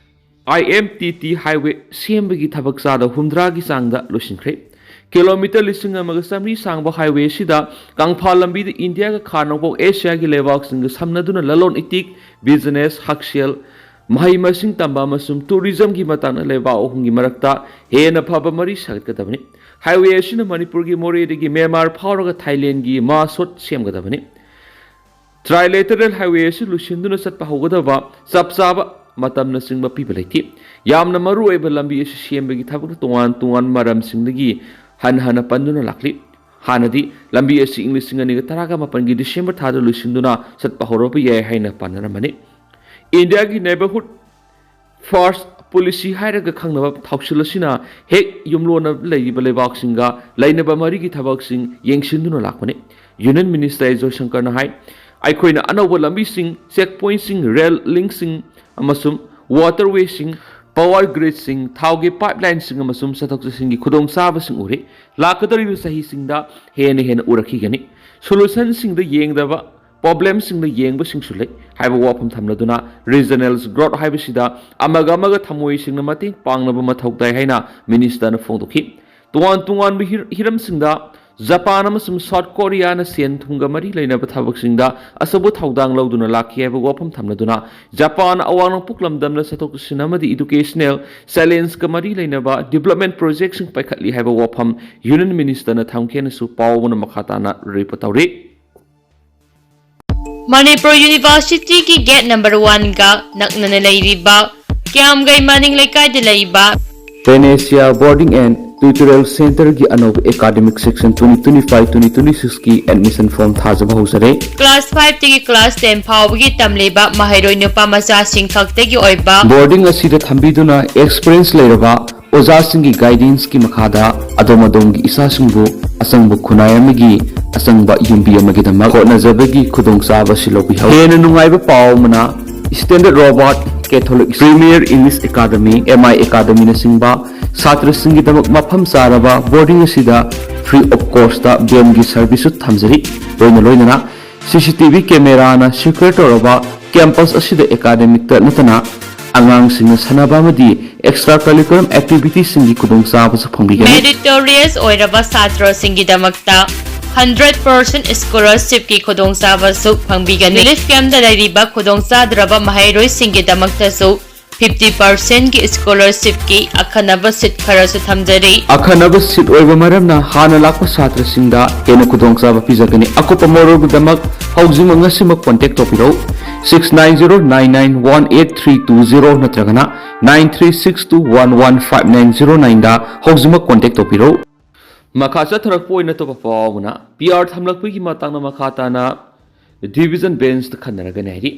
ꯑꯥꯏ ꯑꯦꯝ ꯇꯤ ꯇꯤ ꯍꯥꯏꯋꯦ ꯁꯦꯝꯕꯒꯤ ꯊꯕꯛ ꯆꯥꯗ ꯍꯨꯝꯗ꯭ꯔꯥꯒꯤ ꯆꯥꯡꯗ ꯂꯣꯏꯁꯤꯟꯈ꯭ꯔꯦ꯫ ꯀꯤꯂꯣꯃꯤꯇꯔ ꯂꯤꯁꯤꯡ ꯑꯃꯒ ꯆꯥꯃꯔꯤ ꯁꯥꯡꯕ ꯍꯥꯏꯋꯦ ꯑꯁꯤꯗ ꯀꯪꯐꯥꯜ ꯂꯝꯕꯤꯗ ꯏꯟꯗꯤꯌꯥꯒ ꯈꯥ ꯅꯣꯡꯄꯣꯛ ꯑꯦꯁꯤꯌꯥꯒꯤ ꯂꯩꯕꯥꯛꯁꯤꯡꯒ ꯁꯝꯅꯗꯨꯅ ꯂꯂꯣꯟ ꯏꯇꯤꯛ, ꯕꯤꯖꯤꯅꯦꯁ, ꯍꯛꯁꯦꯜ, ꯃꯍꯩ ꯃꯁꯤꯡ ꯇꯝꯕ ꯑꯃꯁꯨꯡ ꯇꯨꯔꯤꯖꯝꯒꯤ ꯃꯇꯥꯡꯗ ꯂꯩꯕꯥꯛ ꯑꯍꯨꯝꯒꯤ ꯃꯔꯛꯇ ꯍꯦꯟꯅ ꯐꯕ ꯃꯔꯤ ꯁꯥꯒꯠꯀꯗꯕꯅꯤ꯫ ꯍꯥꯏꯋꯦ ꯑꯁꯤꯅ ꯃꯅꯤꯄꯨꯔꯒꯤ ꯃꯣꯔꯦꯗꯒꯤ ꯃ꯭ꯌꯥꯟꯃꯥꯔ ꯐꯥꯎꯔꯒ ꯊꯥꯏꯂꯦꯟꯒꯤ ꯃꯥꯁꯣꯠ ꯁꯦꯝꯒꯗꯕꯅꯤ꯫ ꯇ꯭ꯔꯥꯏꯂꯦꯇꯔꯦꯜ ꯍꯥꯏꯋꯦ ꯑꯁꯤ ꯂꯣꯏꯁꯤꯟꯗꯨꯅ ꯆꯠꯄ ꯍꯧꯒꯗꯕ ꯆꯞ ꯆꯥꯕ ꯃꯇꯝꯅꯆꯤꯡꯕ ꯄꯤꯕ ꯂꯩꯇꯦ꯫ ꯌꯥꯝꯅ ꯃꯔꯨ ꯑꯣꯏꯕ ꯂꯝꯕꯤ ꯑꯁꯤ ꯁꯦꯝꯕꯒꯤ ꯊꯕꯛꯇ ꯇꯣꯉꯥꯟ ꯇꯣꯉꯥꯟꯕ ꯃꯔꯝꯁꯤꯡꯗꯒꯤ ꯍꯟ ꯍꯟꯅ ꯄꯟꯗꯨꯅ ꯂꯥꯛꯂꯤ꯫ ꯍꯥꯟꯅꯗꯤ ꯂꯝꯕꯤ ꯑꯁꯤ ꯏꯪ ꯂꯤꯁꯤꯡ ꯑꯅꯤꯒ ꯇꯔꯥꯒ ꯃꯥꯄꯟꯒꯤ ꯗꯤꯁꯦꯝꯕꯔ ꯊꯥꯗ ꯂꯣꯏꯁꯤꯟꯗꯨꯅ ꯆꯠꯄ ꯍꯧꯔꯛꯄ ꯌꯥꯏ ꯍꯥꯏꯅ ꯄꯥꯅꯔꯝꯕꯅꯤ꯫ ꯏꯟꯗꯤꯌꯥꯒꯤ ꯅꯦꯕꯔꯍꯨꯗ ꯐꯥꯔꯁ ꯄꯣꯂꯤꯁꯤ ꯍꯥꯏꯔꯒ ꯈꯪꯅꯕ ꯊꯧꯁꯤꯜ ꯑꯁꯤꯅ ꯍꯦꯛ ꯌꯨꯝꯂꯣꯟꯅ ꯂꯩꯔꯤꯕ ꯂꯩꯕꯥꯛꯁꯤꯡꯒ ꯂꯩꯅꯕ ꯃꯔꯤꯒꯤ ꯊꯕꯛꯁꯤꯡ ꯌꯦꯡꯁꯤꯟꯗꯨꯅ ꯂꯥꯛꯄꯅꯤ꯫ ꯌꯨꯅꯤꯌꯟ ꯃꯤꯅꯤꯁꯇꯔ ꯖꯣꯏꯁꯪꯀꯔꯅ ꯍꯥꯏ, ꯑꯩꯈꯣꯏꯅ ꯑꯅꯧꯕ ꯂꯝꯕꯤꯁꯤꯡ, ꯆꯦꯛ ꯄꯣꯏꯟꯠꯁꯤꯡ, ꯔꯦꯜ ꯂꯤꯡꯁꯤꯡ ꯑꯃꯁꯨꯡ ꯋꯥꯇꯔꯋꯦꯁꯤꯡ, ꯄꯥꯋꯔ ꯒ꯭ꯔꯤꯗꯁꯤꯡ, ꯊꯥꯎꯒꯤ ꯄꯥꯏꯞꯂꯥꯏꯟꯁꯤꯡ ꯑꯃꯁꯨꯡ ꯆꯠꯊꯣꯛ ꯆꯠꯁꯤꯟꯒꯤ ꯈꯨꯗꯣꯡꯆꯥꯕꯁꯤꯡ ꯎꯔꯦ꯫ ꯂꯥꯛꯀꯗꯧꯔꯤꯕ ꯆꯍꯤꯁꯤꯡꯗ ꯍꯦꯟꯅ ꯍꯦꯟꯅ ꯎꯔꯛꯈꯤꯒꯅꯤ꯫ ꯁꯣꯂꯨꯁꯟꯁꯤꯡꯗ ꯌꯦꯡꯗꯕ ꯄ꯭ꯔꯣꯕ꯭ꯂꯦꯝꯁꯤꯡꯗ ꯌꯦꯡꯕꯁꯤꯡꯁꯨ ꯂꯩ ꯍꯥꯏꯕ ꯋꯥꯐꯝ ꯊꯝꯂꯗꯨꯅ, ꯔꯤꯖꯅꯦꯜ ꯒ꯭ꯔꯣꯠ ꯍꯥꯏꯕꯁꯤꯗ ꯑꯃꯒ ꯑꯃꯒ ꯊꯃꯣꯏ ꯁꯦꯡꯅ ꯃꯇꯦꯡ ꯄꯥꯡꯅꯕ ꯃꯊꯧ ꯇꯥꯏ ꯍꯥꯏꯅ ꯃꯤꯅꯤꯁꯇꯔꯅ ꯐꯣꯡꯗꯣꯛꯈꯤ꯫ ꯇꯣꯉꯥꯟ ꯇꯣꯉꯥꯟꯕ ꯍꯤꯔ-, ꯍꯤꯔꯝꯁꯤꯡꯗ ꯖꯄꯥꯟ ꯑꯃꯁꯨꯡ ꯁꯥꯎꯠ ꯀꯣꯔꯤꯌꯥꯅ ꯁꯦꯟ ꯊꯨꯝꯒ ꯃꯔꯤ ꯂꯩꯅꯕ ꯊꯕꯛꯁꯤꯡꯗ ꯑꯆꯧꯕ ꯊꯧꯗꯥꯡ ꯂꯧꯗꯨꯅ ꯂꯥꯛꯈꯤ ꯍꯥꯏꯕ ꯋꯥꯐꯝ ꯊꯝꯂꯗꯨꯅ, ꯖꯄꯥꯟ ꯑꯋꯥꯡ ꯅꯣꯡꯄꯣꯛ ꯂꯝꯗꯝꯗ ꯆꯠꯊꯣꯛ ꯆꯠꯁꯤꯟ ꯑꯃꯗꯤ ꯏꯗꯨꯀꯦꯁꯅꯦꯜ ꯆꯦꯂꯦꯟꯖꯀ ꯃꯔꯤ ꯂꯩꯅꯕ ꯗꯤꯕꯂꯞꯃꯦꯟ ꯄ꯭ꯔꯣꯖꯦꯛꯁꯤꯡ ꯄꯥꯏꯈꯠꯂꯤ ꯍꯥꯏꯕ ꯋꯥꯐꯝ ꯌꯨꯅꯤꯌꯟ ꯃꯤꯅꯤꯁꯇꯔꯅ ꯊꯝꯈꯤ ꯍꯥꯏꯅꯁꯨ ꯄꯥꯎ ꯑꯃꯅ ꯃꯈꯥ ꯇꯥꯅ ꯔꯤꯄꯣꯔꯠ ꯇꯧꯔꯤ꯫ ꯃꯅꯤꯄꯨꯔ ꯌꯨꯅꯤꯚꯔꯁꯤꯇꯤꯒꯤ ꯒꯦꯠ ꯅꯝꯕꯔ ꯋꯥꯟꯒ ꯅꯛꯅꯅ ꯂꯩꯔꯤꯕ ꯀ꯭ꯌꯥꯝꯒꯩ ꯃꯅꯤꯡ ꯂꯩꯀꯥꯏꯗ ꯂꯩꯕ Panesia Boarding and Tutorial Centerꯒꯤ ꯑꯅꯧꯕ academic session twenty twenty-five twenty twenty-sixꯀꯤ ꯑꯦꯗꯃꯤꯁꯟ ꯐꯣꯔꯝ ꯊꯥꯖꯕ ꯍꯧꯖꯔꯦ꯫ ꯀ꯭ꯂꯥꯁ fiveꯇꯒꯤ ꯀ꯭ꯂꯥꯁ ten ꯐꯥꯎꯕꯒꯤ ꯇꯝꯂꯤꯕ ꯃꯍꯩꯔꯣꯏ ꯅꯨꯄꯥ ꯃꯆꯥꯁꯤꯡ ꯈꯛꯇꯒꯤ ꯑꯣꯏꯕ ꯕꯣꯔꯗꯤꯡ ꯑꯁꯤꯗ ꯊꯝꯕꯤꯗꯨꯅ ꯑꯦꯛꯁꯄꯤꯔꯤꯌꯦꯟꯁ ꯂꯩꯔꯕ ꯑꯣꯖꯥꯁꯤꯡꯒꯤ ꯒꯥꯏꯗꯦꯟꯁꯀꯤ ꯃꯈꯥꯗ ꯑꯗꯣꯝ ꯑꯗꯣꯝꯒꯤ ꯏꯆꯥꯁꯤꯡꯕꯨ ꯑꯆꯪꯕ ꯈꯨꯟꯅꯥꯏ ꯑꯃꯒꯤ ꯑꯆꯪꯕ ꯌꯨꯝꯕꯤ ꯑꯃꯒꯤꯗꯃꯛ ꯍꯣꯠꯅꯖꯕꯒꯤ ꯈꯨꯗꯣꯡꯆꯥꯕ ꯑꯁꯤ ꯂꯧꯕꯤꯍꯧ꯫ ꯍꯦꯟꯅ ꯅꯨꯡꯉꯥꯏꯕ ꯄꯥꯎ ꯑꯃꯅ, Standard Robert, Catholic Premier English Academy, M I Academyꯅꯆꯤꯡꯕ ꯁꯥꯇ꯭ꯔꯁꯤꯡꯒꯤꯗꯃꯛ ꯃꯐꯝ ꯆꯥꯔꯕ ꯕꯣꯔꯗꯤꯡ ꯑꯁꯤꯗ free of costꯇ ꯚꯦꯟꯒꯤ ꯁꯔꯚꯤꯁꯁꯨ ꯊꯝꯖꯔꯤ꯫ ꯂꯣꯏꯅ ꯂꯣꯏꯅꯅ C C T V cameraꯅ secure ꯇꯧꯔꯕ ꯀꯦꯝꯄꯁ ꯑꯁꯤꯗ ꯑꯦꯀꯥꯗꯃꯤꯛꯇ ꯅꯠꯇꯅ ꯑꯉꯥꯡꯁꯤꯡꯅ ꯁꯥꯟꯅꯕ ꯑꯃꯗꯤ extra curriculum activityꯁꯤꯡꯒꯤ ꯈꯨꯗꯣꯡꯆꯥꯕꯁꯨ ꯐꯪꯕꯤꯒꯅꯤ꯫ Meritorious ꯑꯣꯏꯔꯕ ꯁꯥꯇ꯭ꯔꯁꯤꯡꯒꯤꯗꯃꯛꯇ hundred percent scholarshipꯀꯤ ꯈꯨꯗꯣꯡꯆꯥꯕꯁꯨ ꯐꯪꯕꯤꯒꯅꯤ꯫ Relief campꯇ ꯂꯩꯔꯤꯕ ꯈꯨꯗꯣꯡꯆꯥꯗ꯭ꯔꯕ ꯃꯍꯩꯔꯣꯏꯁꯤꯡꯒꯤꯗꯃꯛꯇꯁꯨ fifty percentꯀꯤ scholarshipꯀꯤ ꯑꯈꯟꯅꯕ seat ꯈꯔꯁꯨ ꯊꯝꯖꯔꯤ꯫ ꯑꯈꯟꯅꯕ seat ꯑꯣꯏꯕ ꯃꯔꯝꯅ ꯍꯥꯟꯅ ꯂꯥꯛꯄ ꯁꯥꯇ꯭ꯔꯁꯤꯡꯗ ꯍꯦꯟꯅ ꯈꯨꯗꯣꯡꯆꯥꯕ ꯄꯤꯖꯒꯅꯤ꯫ ꯑꯀꯨꯞꯄ ꯃꯔꯣꯜꯒꯤꯗꯃꯛ ꯍꯧꯖꯤꯛꯃꯛ ꯉꯁꯤꯃꯛ contact ꯇꯧꯕꯤꯔꯧ꯫ Six nine zero nine nine one eight three two zero ꯅꯠꯇ꯭ꯔꯒꯅ nine three six two one one five nine zero nineꯗ ꯍꯧꯖꯤꯛꯃꯛ contact ꯇꯧꯕꯤꯔꯧ꯫ ꯃꯈꯥ ꯆꯠꯊꯔꯛꯄ ꯑꯣꯏꯅ ꯑꯇꯣꯞꯄ ꯄꯥꯎ ꯑꯃꯅ, P R ꯊꯝꯂꯛꯄꯒꯤ ꯃꯇꯥꯡꯗ ꯃꯈꯥ ꯇꯥꯅ division benchꯇ ꯈꯟꯅꯔꯒꯅꯤ ꯍꯥꯏꯔꯤ꯫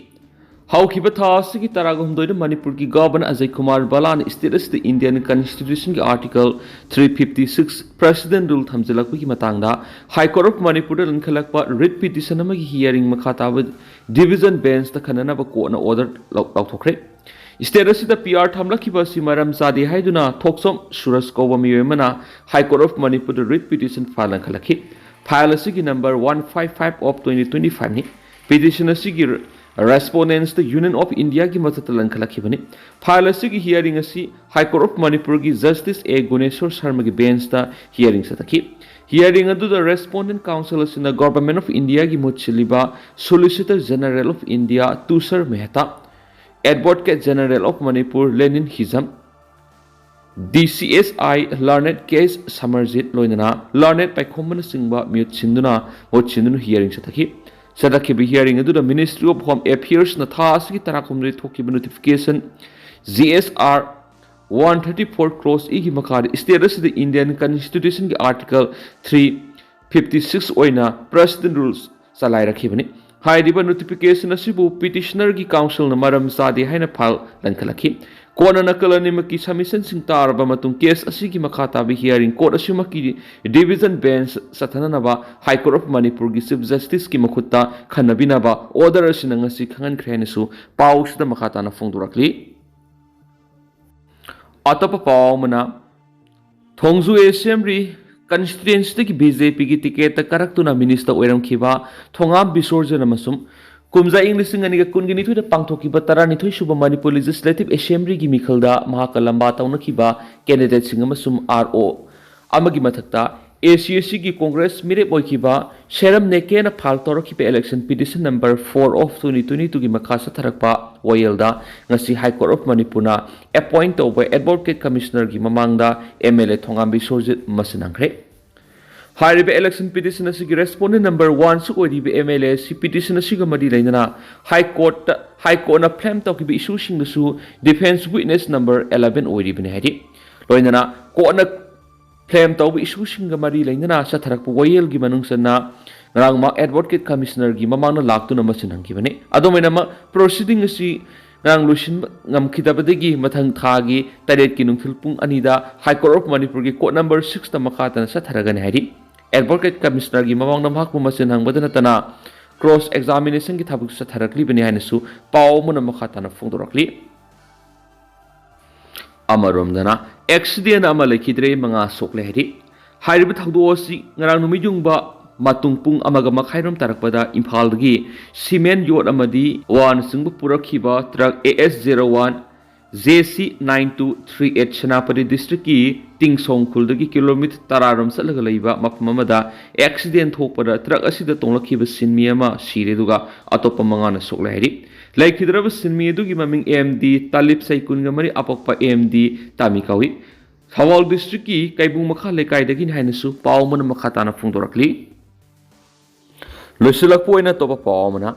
ꯍꯧꯈꯤꯕ ꯊꯥ ꯑꯁꯤꯒꯤ ꯇꯔꯥꯒ ꯍꯨꯝꯗꯣꯏꯗ ꯃꯅꯤꯄꯨꯔꯒꯤ Governor ꯑꯖꯌ ꯀꯨꯃꯥꯔ ꯕꯂꯥꯅ state ꯑꯁꯤꯗ Indian Constitutionꯒꯤ Article three fifty six President Rule ꯊꯝꯖꯤꯜꯂꯛꯄꯒꯤ ꯃꯇꯥꯡꯗ High Court of ꯃꯅꯤꯄꯨꯔꯗ ꯂꯤꯡꯈꯠꯂꯛꯄ writ petition ꯑꯃꯒꯤ hearing ꯃꯈꯥ ꯇꯥꯕ division benchꯇ ꯈꯟꯅꯅꯕ courtꯅ order ꯂꯧ-, ꯂꯥꯎꯊꯣꯛꯈ꯭ꯔꯦ꯫ State ꯑꯁꯤꯗ P R ꯊꯝꯂꯛꯈꯤꯕ ꯑꯁꯤ ꯃꯔꯝ ꯆꯥꯗꯦ ꯍꯥꯏꯗꯨꯅ ꯊꯣꯛꯆꯣꯝ ꯁꯨꯔꯖ ꯀꯧꯕ ꯃꯤꯑꯣꯏ ꯑꯃꯅ High Court of ꯃꯅꯤꯄꯨꯔꯗ writ petition file ꯂꯪꯈꯠꯂꯛꯈꯤ꯫ File ꯑꯁꯤꯒꯤ number one five five of twenty twenty five ꯅꯤ꯫ Petition ꯑꯁꯤꯒꯤ Respondents ꯇ Union of India ꯒꯤ ꯃꯊꯛꯇ ꯂꯪꯈꯠꯂꯛꯈꯤꯕꯅꯤ꯫ File ꯑꯁꯤꯒꯤ hearing ꯑꯁꯤ High Court of ꯃꯅꯤꯄꯨꯔꯒꯤ Justice A ꯒꯨꯅꯦꯁꯣꯔ ꯁꯔꯃꯒꯤ bench ꯇ hearing ꯆꯠꯊꯈꯤ꯫ Hearing ꯑꯗꯨꯗ respondent counsel ꯑꯁꯤꯅ Government of India ꯒꯤ ꯃꯍꯨꯠ ꯁꯤꯜꯂꯤꯕ Solicitor General of India ꯇꯨꯁꯔ Mehta, Advocate General of Manipur ꯂꯦꯅꯤꯟ Hijam, D C S I learned K S ꯁꯃꯔꯖꯤꯠ ꯂꯣꯏꯅꯅ learned ꯄꯥꯏꯈꯣꯝꯕꯅꯆꯤꯡꯕ ꯃꯤꯍꯨꯠ ꯁꯤꯟꯗꯨꯅ ꯃꯍꯨꯠ ꯁꯤꯟꯗꯨꯅ hearing ꯆꯠꯊꯈꯤ꯫ ꯆꯠꯊꯈꯤꯕ hearing ꯑꯗꯨꯗ Ministry of Home Affairs ꯅ ꯊꯥ ꯑꯁꯤꯒꯤ ꯇꯔꯥꯍꯨꯝꯗꯣꯏ ꯊꯣꯛꯈꯤꯕ notification G S R one thirty four clause E ꯒꯤ ꯃꯈꯥꯗ state ꯑꯁꯤꯗ Indian Constitution ꯒꯤ Article three fifty six ꯑꯣꯏꯅ President Rules ꯆꯂꯥꯏꯔꯛꯈꯤꯕꯅꯤ꯫ ꯍꯥꯏꯔꯤꯕ notification ꯑꯁꯤꯕꯨ petitioner ꯒꯤ counsel ꯅ ꯃꯔꯝ ꯆꯥꯗꯦ ꯍꯥꯏꯅ file ꯂꯪꯈꯠꯂꯛꯈꯤ꯫ ꯀꯣꯟꯅ ꯅꯥꯀꯜ ꯑꯅꯤꯃꯛꯀꯤ submission ꯁꯤꯡ ꯇꯥꯔꯕ ꯃꯇꯨꯡ case ꯑꯁꯤꯒꯤ ꯃꯈꯥ ꯇꯥꯕ hearing court ꯑꯁꯤꯃꯛꯀꯤ division bench ꯆꯠꯊꯅꯅꯕ High Court of ꯃꯅꯤꯄꯨꯔꯒꯤ Chief Justice ꯀꯤ ꯃꯈꯨꯠꯇ ꯈꯟꯅꯕꯤꯅꯕ order ꯑꯁꯤꯅ ꯉꯁꯤ ꯈꯪꯍꯟꯈ꯭ꯔꯦ ꯍꯥꯏꯅꯁꯨ ꯄꯥꯎꯁꯤꯗ ꯃꯈꯥ ꯇꯥꯅ ꯐꯣꯡꯗꯣꯔꯛꯂꯤ꯫ ꯑꯇꯣꯞꯄ ꯄꯥꯎ ꯑꯃꯅ, ꯊꯣꯡꯖꯨ Assembly constituency ꯗꯒꯤ B J P ꯒꯤ ticket ꯇ ꯀꯥꯔꯛꯇꯨꯅ minister ꯑꯣꯏꯔꯝꯈꯤꯕ ꯊꯣꯉꯥꯝ ꯕꯤꯁꯣꯔꯖꯟ ꯑꯃꯁꯨꯡ ꯀꯨꯝꯖꯥ ꯏꯪ ꯂꯤꯁꯤꯡ ꯑꯅꯤꯒ ꯀꯨꯟꯒ ꯅꯤꯊꯣꯏꯗ ꯄꯥꯡꯊꯣꯛꯈꯤꯕ ꯇꯔꯥꯅꯤꯊꯣꯏ ꯁꯨꯕ Manipur Legislative Assembly ꯒꯤ ꯃꯤꯈꯜꯗ ꯃꯍꯥꯛꯀ ꯂꯝꯕꯥ ꯇꯧꯅꯈꯤꯕ candidate ꯁꯤꯡ ꯑꯃꯁꯨꯡ R O ꯑꯃꯒꯤ ꯃꯊꯛꯇ A C S C ꯒꯤ Congress ꯃꯤꯔꯦꯞ ꯑꯣꯏꯈꯤꯕ ꯁꯦꯔꯝ ꯅꯦꯀꯦꯅ file ꯇꯧꯔꯛꯈꯤꯕ election petition number four of twenty twenty two ꯒꯤ ꯃꯈꯥ ꯆꯠꯊꯔꯛꯄ ꯋꯥꯌꯦꯜꯗ ꯉꯁꯤ High Court of ꯃꯅꯤꯄꯨꯔꯅ appoint ꯇꯧꯕ Advocate Commissioner ꯒꯤ ꯃꯃꯥꯡꯗ M L A ꯊꯣꯉꯥꯝ ꯕꯤꯁꯣꯔꯖꯤꯠ ꯃꯁꯤꯟ ꯍꯟꯈ꯭ꯔꯦ꯫ ꯍꯥꯏꯔꯤꯕ election petition ꯑꯁꯤꯒꯤ respondent number one ꯁꯨ ꯑꯣꯏꯔꯤꯕ M L A ꯑꯁꯤ petition ꯑꯁꯤꯒ ꯃꯔꯤ ꯂꯩꯅꯅ High Court ꯇ, High Court ꯅ frame ꯇꯧꯈꯤꯕ issue ꯁꯤꯡꯗꯁꯨ defense witness number eleven ꯑꯣꯏꯔꯤꯕꯅꯤ ꯍꯥꯏꯔꯤ꯫ ꯂꯣꯏꯅꯅ court ꯅ frame ꯇꯧꯕ issue ꯁꯤꯡꯒ ꯃꯔꯤ ꯂꯩꯅꯅ ꯆꯠꯊꯔꯛꯄ ꯋꯥꯌꯦꯜꯒꯤ ꯃꯅꯨꯡ ꯆꯟꯅ ꯉꯔꯥꯡ ꯃꯍꯥꯛ Advocate Commissioner ꯒꯤ ꯃꯃꯥꯡꯗ ꯂꯥꯛꯇꯨꯅ ꯃꯁꯤꯟ ꯍꯟꯈꯤꯕꯅꯤ꯫ ꯑꯗꯨꯝ ꯑꯣꯏꯅꯃꯛ, proceeding ꯑꯁꯤ ꯉꯔꯥꯡ ꯂꯣꯏꯁꯤꯟꯕ ꯉꯝꯈꯤꯗꯕꯗꯒꯤ ꯃꯊꯪ ꯊꯥꯒꯤ ꯇꯔꯦꯠꯀꯤ ꯅꯨꯡꯊꯤꯜ ꯄꯨꯡ ꯑꯅꯤꯗ High Court of ꯃꯅꯤꯄꯨꯔꯒꯤ court number six ꯇ ꯃꯈꯥ ꯇꯥꯅ ꯆꯠꯊꯔꯒꯅꯤ ꯍꯥꯏꯔꯤ꯫ Advocate Commissioner ꯒꯤ ꯃꯃꯥꯡꯗ ꯃꯍꯥꯛꯄꯨ ꯃꯁꯤꯟ ꯍꯪꯕꯗ ꯅꯠꯇꯅ cross examination ꯒꯤ ꯊꯕꯛꯁꯨ ꯆꯠꯊꯔꯛꯂꯤꯕꯅꯤ ꯍꯥꯏꯅꯁꯨ ꯄꯥꯎ ꯑꯃꯅ ꯃꯈꯥ ꯇꯥꯅ ꯐꯣꯡꯗꯣꯔꯛꯂꯤ꯫ ꯑꯃꯔꯣꯝꯗꯅ, accident ꯑꯃ ꯂꯩꯈꯤꯗ꯭ꯔꯦ, ꯃꯉꯥ ꯁꯣꯛꯂꯦ ꯍꯥꯏꯔꯤ꯫ ꯍꯥꯏꯔꯤꯕ ꯊꯧꯗꯣꯛ ꯑꯁꯤ ꯉꯔꯥꯡ ꯅꯨꯃꯤꯠ ꯌꯨꯡꯕ ꯃꯇꯨꯡ ꯄꯨꯡ ꯑꯃꯒ ꯃꯈꯥꯏꯔꯣꯝ ꯇꯥꯔꯛꯄꯗ ꯏꯝꯐꯥꯜꯗꯒꯤ ꯁꯤꯃꯦꯟ ꯌꯣꯠ ꯑꯃꯗꯤ ꯋꯥꯅꯆꯤꯡꯕ ꯄꯨꯔꯛꯈꯤꯕ truck A S zero one J C nine two three eight Senapati ꯗꯤꯁꯇ꯭ꯔꯤꯛꯀꯤ ꯇꯤꯡꯁꯣꯡ ꯈꯨꯜꯗꯒꯤ ꯀꯤꯂꯣꯃꯤꯇꯔ ꯇꯔꯥꯔꯣꯝ ꯆꯠꯂꯒ ꯂꯩꯕ ꯃꯐꯝ ꯑꯃꯗ ꯑꯦꯛꯁꯤꯗꯦꯟ ꯊꯣꯛꯄꯗ ꯇ꯭ꯔꯛ ꯑꯁꯤꯗ ꯇꯣꯡꯂꯛꯈꯤꯕ ꯁꯤꯟꯃꯤ ꯑꯃ ꯁꯤꯔꯦ, ꯑꯗꯨꯒ ꯑꯇꯣꯞꯄ ꯃꯉꯥꯅ ꯁꯣꯛꯂꯦ ꯍꯥꯏꯔꯤ꯫ ꯂꯩꯈꯤꯗ꯭ꯔꯕ ꯁꯤꯟꯃꯤ ꯑꯗꯨꯒꯤ ꯃꯃꯤꯡ M D ꯇꯥꯂꯤꯞ, ꯆꯍꯤ ꯀꯨꯟꯒ ꯃꯔꯤ, ꯑꯄꯣꯛꯄ M D ꯇꯥꯃꯤ ꯀꯧꯏ꯫ ꯊꯧꯕꯥꯜ ꯗꯤꯁꯇ꯭ꯔꯤꯛꯀꯤ ꯀꯩꯕꯨꯡ ꯃꯈꯥ ꯂꯩꯀꯥꯏꯗꯒꯤꯅꯤ ꯍꯥꯏꯅꯁꯨ ꯄꯥꯎ ꯑꯃꯅ ꯃꯈꯥ ꯇꯥꯅ ꯐꯣꯡꯗꯣꯔꯛꯂꯤ꯫ ꯂꯣꯏꯁꯤꯜꯂꯛꯄ ꯑꯣꯏꯅ ꯑꯇꯣꯞꯄ ꯄꯥꯎ ꯑꯃꯅ,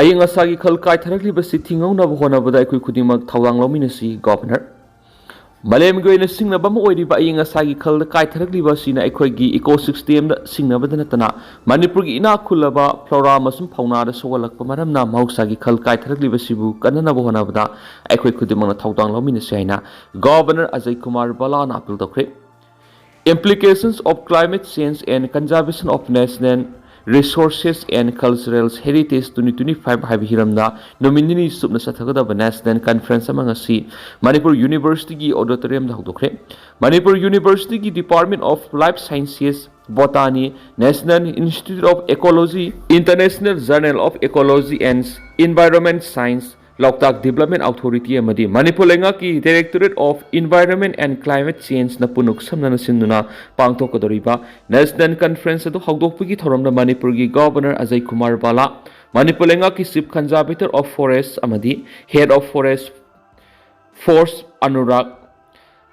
ꯑꯏꯪ ꯑꯁꯥꯒꯤ ꯈꯜ ꯀꯥꯏꯊꯔꯛꯂꯤꯕꯁꯤ ꯊꯤꯡꯍꯧꯅꯕ ꯍꯣꯠꯅꯕꯗ ꯑꯩꯈꯣꯏ ꯈꯨꯗꯤꯡꯃꯛ ꯊꯧꯗꯥꯡ ꯂꯧꯃꯤꯟꯅꯁꯤ, ꯒꯣꯚꯔꯅꯔ꯫ ꯃꯥꯂꯦꯝꯒꯤ ꯑꯣꯏꯅ ꯁꯤꯡꯅꯕ ꯑꯃ ꯑꯣꯏꯔꯤꯕ ꯑꯏꯪ ꯑꯁꯥꯒꯤ ꯈꯜꯗ ꯀꯥꯏꯊꯔꯛꯂꯤꯕ ꯑꯁꯤꯅ ꯑꯩꯈꯣꯏꯒꯤ ꯏꯀꯣ ꯁꯤꯁꯇꯦꯝꯗ ꯁꯤꯡꯅꯕꯗ ꯅꯠꯇꯅ ꯃꯅꯤꯄꯨꯔꯒꯤ ꯏꯅꯥꯛ ꯈꯨꯜꯂꯕ ꯐ꯭ꯂꯣꯔꯥ ꯑꯃꯁꯨꯡ ꯐꯥꯎꯅꯥꯗ ꯁꯣꯛꯍꯜꯂꯛꯄ ꯃꯔꯝꯅ ꯃꯍꯧꯁꯥꯒꯤ ꯈꯜ ꯀꯥꯏꯊꯔꯛꯂꯤꯕꯁꯤꯕꯨ ꯀꯟꯅꯅꯕ ꯍꯣꯠꯅꯕꯗ ꯑꯩꯈꯣꯏ ꯈꯨꯗꯤꯡꯃꯛꯅ ꯊꯧꯗꯥꯡ ꯂꯧꯃꯤꯟꯅꯁꯤ ꯍꯥꯏꯅ ꯒꯣꯚꯔꯅꯔ ꯑꯖꯌ ꯀꯨꯃꯥꯔ ꯚꯜꯂꯥꯅ ꯑꯄꯤꯜ ꯇꯧꯈ꯭ꯔꯦ꯫ Implications of Climate Change and Conservation of National Resources and Cultural Heritage twenty twenty-five ꯍꯥꯏꯕ ꯍꯤꯔꯝꯗ ꯅꯨꯃꯤꯠ ꯅꯤꯅꯤ ꯆꯨꯞꯅ ꯆꯠꯊꯒꯗꯕ ꯅꯦꯁꯅꯦꯜ ꯀꯟꯐꯔꯦꯟꯁ ꯑꯃ ꯉꯁꯤ ꯃꯅꯤꯄꯨꯔ ꯌꯨꯅꯤꯚꯔꯁꯤꯇꯤꯒꯤ ꯑꯣꯗꯤꯇꯣꯔꯤꯌꯝꯗ ꯍꯧꯗꯣꯛꯈ꯭ꯔꯦ꯫ ꯃꯅꯤꯄꯨꯔ ꯌꯨꯅꯤꯚꯔꯁꯤꯇꯤꯒꯤ Department of Life Sciences, Botany, National Institute of Ecology, International Journal of Ecology and Environment Science, Loktak development authority ꯑꯃꯗꯤ ꯃꯅꯤꯄꯨꯔ ꯂꯩꯉꯥꯛꯀꯤ Directorate of Environment and Climate Change ꯅ ꯄꯨꯟꯅ ꯈꯨꯠꯁꯝꯅꯅ ꯁꯤꯟꯗꯨꯅ ꯄꯥꯡꯊꯣꯛꯀꯗꯧꯔꯤꯕ ꯅꯦꯁꯅꯦꯜ ꯀꯟꯐꯔꯦꯟꯁ ꯑꯗꯨ ꯍꯧꯗꯣꯛꯄꯒꯤ ꯊꯧꯔꯝꯗ ꯃꯅꯤꯄꯨꯔꯒꯤ ꯒꯣꯚꯔꯅꯔ ꯑꯖꯌ ꯀꯨꯃꯥꯔ ꯚꯜꯂꯥ, ꯃꯅꯤꯄꯨꯔ ꯂꯩꯉꯥꯛꯀꯤ Chief Conservator of Forest ꯑꯃꯗꯤ Head of Forest Force Anurag,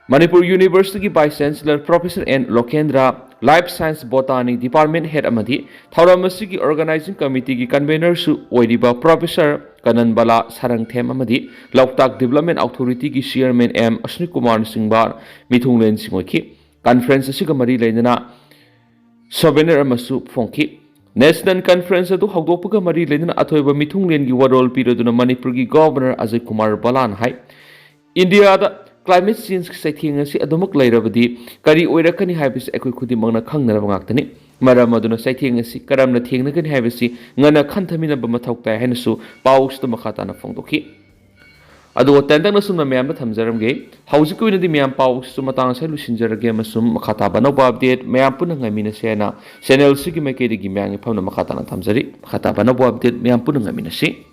Manipur ꯌꯨꯅꯤꯚꯔꯁꯤꯇꯤꯒꯤ Vice Chancellor Professor N ꯂꯣꯀꯦꯟꯗ꯭ꯔ, Life Science Botany Department Head ꯑꯃꯗꯤ ꯊꯧꯔꯝ ꯑꯁꯤꯒꯤ Organizing Committeeꯒꯤ Convenerꯁꯨ ꯑꯣꯏꯔꯤꯕ Professor ꯀꯅꯟꯕꯂꯥ ꯁꯥꯔꯪꯊꯦꯝ ꯑꯃꯗꯤ ꯂꯣꯛꯇꯥꯛ ꯗꯤꯕ꯭ꯂꯞꯃꯦꯟ ꯑꯣꯊꯣꯔꯤꯇꯤꯒꯤ Chairman M ꯑꯁ꯭ꯅꯤ ꯀꯨꯃꯥꯔꯅꯆꯤꯡꯕ ꯃꯤꯊꯨꯡꯂꯦꯟꯁꯤꯡ ꯑꯣꯏꯈꯤ꯫ ꯀꯟꯐꯔꯦꯟꯁ ꯑꯁꯤꯒ ꯃꯔꯤ ꯂꯩꯅꯅ ꯁꯣꯚꯦꯅꯤꯌꯔ ꯑꯃꯁꯨ ꯐꯣꯡꯈꯤ꯫ ꯅꯦꯁꯅꯦꯜ ꯀꯟꯐꯔꯦꯟꯁ ꯑꯗꯨ ꯍꯧꯗꯣꯛꯄꯒ ꯃꯔꯤ ꯂꯩꯅꯅ ꯑꯊꯣꯏꯕ ꯃꯤꯊꯨꯡꯂꯦꯟꯒꯤ ꯋꯥꯔꯣꯜ ꯄꯤꯔꯗꯨꯅ ꯃꯅꯤꯄꯨꯔꯒꯤ ꯒꯣꯚꯔꯅꯔ ꯑꯖꯌ ꯀꯨꯃꯥꯔ ꯚꯜꯂꯥꯅ ꯍꯥꯏ, ꯏꯟꯗꯤꯌꯥꯗ ꯀ꯭ꯂꯥꯏꯃꯦꯠ ꯆꯦꯟꯖꯀꯤ ꯆꯩꯊꯦꯡ ꯑꯁꯤ ꯑꯗꯨꯃꯛ ꯂꯩꯔꯕꯗꯤ ꯀꯔꯤ ꯑꯣꯏꯔꯛꯀꯅꯤ ꯍꯥꯏꯕꯁꯤ ꯑꯩꯈꯣꯏ ꯈꯨꯗꯤꯡꯃꯛꯅ ꯈꯪꯅꯔꯕ ꯉꯥꯛꯇꯅꯤ꯫ ꯃꯔꯝ ꯑꯗꯨꯅ ꯆꯩꯊꯦꯡ ꯑꯁꯤ ꯀꯔꯝꯅ ꯊꯦꯡꯅꯒꯅꯤ ꯍꯥꯏꯕꯁꯤ ꯉꯟꯅ ꯈꯟꯊꯃꯤꯟꯅꯕ ꯃꯊꯧ ꯇꯥꯏ ꯍꯥꯏꯅꯁꯨ ꯄꯥꯎ ꯑꯁꯤꯗ ꯃꯈꯥ ꯇꯥꯅ ꯐꯣꯡꯗꯣꯛꯈꯤ꯫ ꯑꯗꯣ ꯇꯦꯟꯇꯛꯅ ꯁꯨꯝꯅ ꯃꯌꯥꯝꯗ ꯊꯝꯖꯔꯝꯒꯦ꯫ ꯍꯧꯖꯤꯛꯀꯤ ꯑꯣꯏꯅꯗꯤ ꯃꯌꯥꯝ ꯄꯥꯎꯁꯤꯁꯨ ꯃꯇꯥꯡ ꯑꯁꯤꯗ ꯂꯣꯏꯁꯤꯟꯖꯔꯒꯦ ꯑꯃꯁꯨꯡ ꯃꯈꯥ ꯇꯥꯕ ꯑꯅꯧꯕ ꯑꯞꯗꯦꯠ ꯃꯌꯥꯝ ꯄꯨꯟꯅ ꯉꯥꯏꯃꯤꯟꯅꯁꯦ ꯍꯥꯏꯅ ꯆꯦꯅꯦꯜꯁꯤꯒꯤ ꯃꯥꯏꯀꯩꯗꯒꯤ ꯃꯌꯥꯝꯒꯤ ꯐꯝꯅ ꯃꯈꯥ ꯇꯥꯅ ꯊꯝꯖꯔꯤ꯫ ꯃꯈꯥ ꯇꯥꯕ ꯑꯅꯧꯕ ꯑꯞꯗꯦꯠ ꯃꯌꯥꯝ ꯄꯨꯟꯅ ꯉꯥꯏꯃꯤꯟꯅꯁꯤ꯫